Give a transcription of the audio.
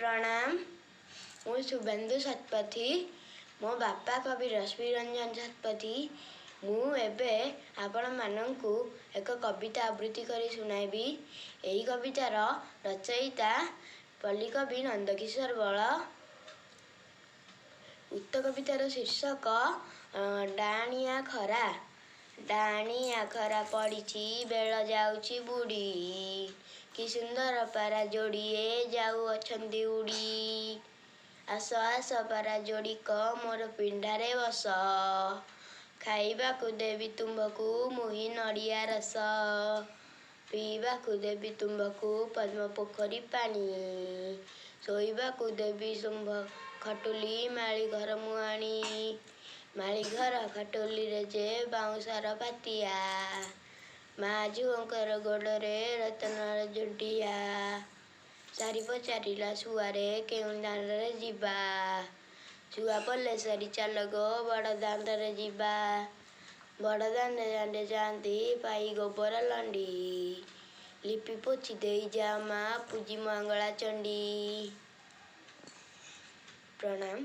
ପ୍ରଣାମ। ମୁଁ ଶୁଭେନ୍ଦୁ ଶତପଥୀ। ମୋ ବାପା କବି ରଶ୍ମିରଞ୍ଜନ ଶତପଥୀ। ମୁଁ ଏବେ ଆପଣମାନଙ୍କୁ ଏକ କବିତା ଆବୃତ୍ତି କରି ଶୁଣାଇବି। ଏହି କବିତାର ରଚୟିତା ପଲ୍ଲୀକବି ନନ୍ଦକିଶୋର ବଳ। ଉକ୍ତ କବିତାର ଶୀର୍ଷକ ଡାଆଣିଆ ଖରା। ଡାଆଣିଆ ଖରା ପଡ଼ିଛି, ବେଳ ଯାଉଛି ବୁଡ଼ି, କି ସୁନ୍ଦର ପାରା ଯୋଡ଼ିଏ ଯାଉଅଛନ୍ତି ଉଡ଼ି। ଆସ ଆସ ପାରା ଯୋଡ଼ିକ, ମୋର ପିଣ୍ଡାରେ ବସ, ଖାଇବାକୁ ଦେବି ତୁମ୍ଭକୁ ମୁହିଁ ନଡ଼ିଆ ରସ, ପିଇବାକୁ ଦେବି ତୁମ୍ଭକୁ ପଦ୍ମ ପୋଖରୀ ପାଣି, ଶୋଇବାକୁ ଦେବି ତୁମ୍ଭ ଖଟୁଲି ମାଳିଘର ମୁହାଣୀ। ମାଳିଘର ଖଟୁଲିରେ ଯେ ବାଉଁଶର ପାତିଆ, ମା ଝୁଅଙ୍କର ଗୋଡ଼ରେ ରତନର ଝୁଣ୍ଟିଆ। ଶାରୀ ପଚାରିଲା ଶୁଆରେ, କେଉଁ ଦାଣ୍ଡରେ ଯିବା? ଶୁଆ ପଲେଶରୀ, ଚାଲ ଗୋ ବଡ଼ ଦାଣ୍ଡରେ ଯିବା। ବଡ଼ ଦାଣ୍ଡେ ଦାଣ୍ଡେ ଯାଆନ୍ତି ପାଇ ଗୋବର ଲଣ୍ଡି, ଲିପି ପୋଛି ଦେଇ ଯା ମା ପୂଜି ମଙ୍ଗଳା ଚଣ୍ଡୀ। ପ୍ରଣାମ।